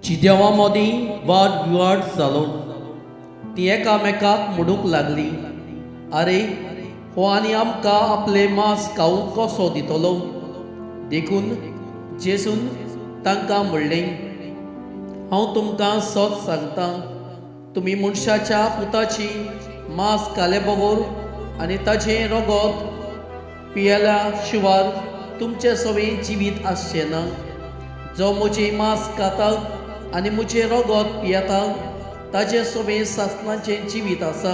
जिद्यावां मदीं वाद विवाद जालो. तीं एकामेकाक म्हणूंक लागलीं, आरे, हो आनी आमकां आपलें मांस खावंक कसो दितलो? देखून जेजून तांकां म्हणलें, हांव तुमकां सत सांगतां, तुमी मनशाच्या पुताची मांस खाले बगर आनी ताचें रगत पियेल्या शिवार तुमचें सवें जिवीत आसचें ना. जो म्हजें मांस खाता आनी म्हजें रगत पियेता ताचें सवें सासणाचें जिवीत आसा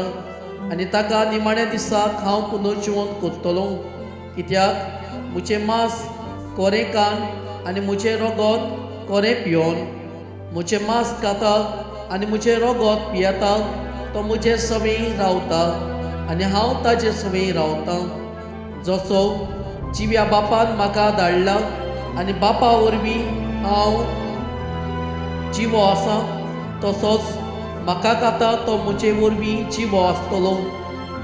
आनी ताका निमाण्या दिसाक हांव पुनर्जिवंत करतलो. कित्याक म्हजें मांस कोरें खावन आनी म्हजें रगत कोरें पियोन. म्हजें मांस खाता आनी म्हजें रगत पियेता तो म्हजे सवें रावता आनी हांव ताजे सवें रावतां. जसो जिव्या बापान म्हाका धाडला आनी बापा वरवीं हांव जिवो आसा, तसोच म्हाका खाता तो म्हजे वरवीं जिवो आसतलो.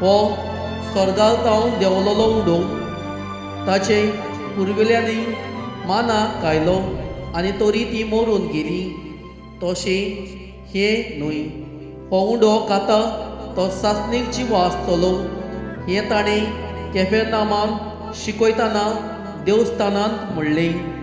हो स्वर्गार जावन देंवलोलो उडो. ताचे पुर्विल्ल्यांनी माना खायलो आनी तरी ती मरून गेली. तशें हें न्हय. हो उंडो खाता तो सासणीक जिवो आसतलो. हें ताणें केफेरनामान शिकयतना देवस्थानांत म्हणलें.